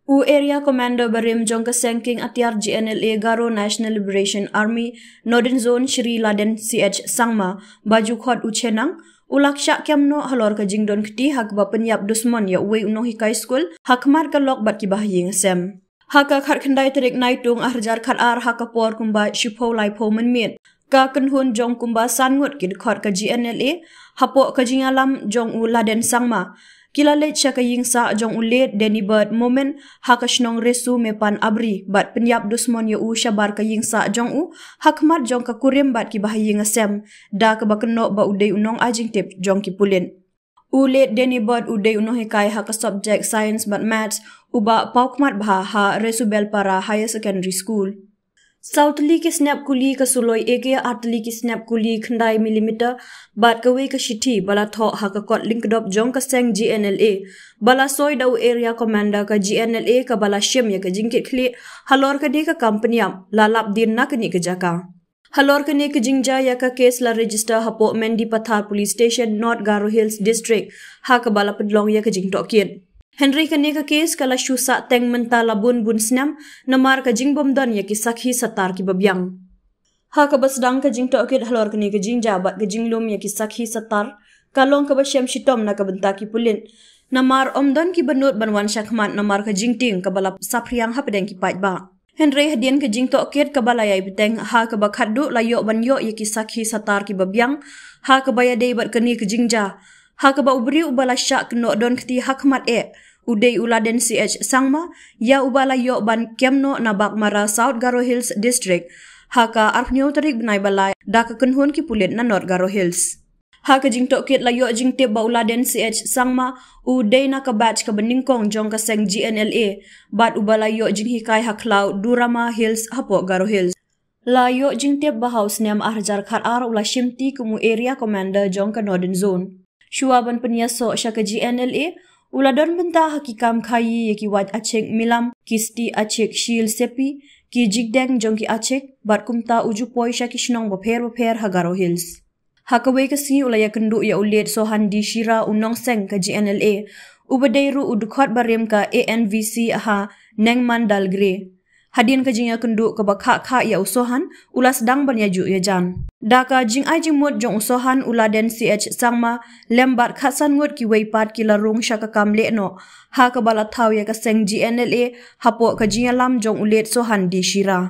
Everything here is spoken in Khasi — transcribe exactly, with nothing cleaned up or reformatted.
U Area Commander barim jong ka seng kieng atiar G N L A Garo National Liberation Army, Northern Zone, Shri Laden C H Sangma, ba ju khot u Chenang, u la kshah kem noh halor ka jingdon kti ha kaba pynïap dusmon ïa uwei u nonghikai skul ha khmat ka lok bad ki bahaïing sem. Ha ka khatkhyndai tarik Naitung arhajar khatar ha ka por kumba shiphew laiphew mynmiet, ka kynhun jong kumba san ngut ki dkhot ka G N L A hapoh ka jingïalam jong u Laden Sangma, ki la leit sha ka ïing sah jong u late Denny Bird Momin ha ka shnong Resu Mepan Abri bad pynïap dusmon ïa u shabar ka ïing sah jong u ha khmat jong ka kurim bad ki bahaïing sem, da kaba kynnoh ba u dei u nongaiei jingtip jong ki pulit. U late Denny Bird u dei u nonghikai ha ka subject Science bad Maths, uba paw khmat bha ha Resu Belpara Higher Secondary School. Saw tylli ki snep kuli ka suloi A K, ar tylli ki snep kuli khyndai millimeter, bad kawei ka shithi ba la thoh ha ka kot lyngkdop jong ka seng G N L A, ba la soi da u Area Commander ka G N L A kaba la shim ïa ka jingkitkhlieh halor kane ka kam pynïap, la lap dien na kane ka jaka. Halor kane ka jingjia ïa ka case la register hapoh Mendipathar Police Station, North Garo Hills District, ha kaba la pynlong ïa ka jingtohkit. Hynrei kane ka case ka la shu sah teng mynta la bun bun snem, namar ka jingbym don ïa ki sakhi satar kiba biang. Ha kaba sdang ka jingtohkit halor kane ka jingjia bad ka jinglum ïa ki sakhi satar, ka long kaba shem shitom na ka bynta ki pulit. Namar ym don kiba nud ban wan shakhmat namar ka jingtieng kaba la saphriang hapdeng ki paidbah. Hynrei hadien ka jingtohkit kaba la ïai bteng, ha kaba khatduh la ïoh ban ïoh ïa ki sakhi satar kiba biang ha kaba ïadei bad kane ka jingjia. Ha kaba u briew uba la shah kynnoh don kti ha khmat eh, u dei u Laden C H Sangma, ïa uba la ïoh ban kem noh na Baghmara, South Garo Hills District, ha ka arphew tarik bnai ba lai, da ka kynhun ki pulit na North Garo Hills. Ha ka jingtohkit la ïoh jingtip ba u Laden C H Sangma u dei na ka batch kaba nyngkong jong ka seng G N L A, bad uba la ïoh jinghikai ha khlaw Durama Hills hapoh Garo Hills. La ïoh jingtip ba ha u snem arhajar khatar u la shimti kum u Area Commander jong ka Northern Zone. Shuwa ban pynïasoh sha ka G N L A, u la don bynta ha ki kam khaïi ïa ki wait achik milam, ki sti achik shil sepi, ki jingdeng jong ki achik, bad kumta u ju poi sha ki shnong bapher bapher ha Garo Hills. Ha kawei ka sngi u la ïakynduh ïa u late Sohan D Shira, u nongseng ka G N L A, uba dei ruh u dkhot barim ka A N V C ha Nengman Dalgre. Hadien ka jingïakynduh kaba khah khah ïa u Sohan, u la sdang ban ïajuh ïajan. Da ka jingai jingmut jong u Sohan, u Laden C H Sangma, lem bad khatsan ngut kiwei pat ki la rung sha ka kam lehnoh, ha kaba la thaw ïa ka seng G N L A hapoh ka jingïalam jong u late Sohan D Shira.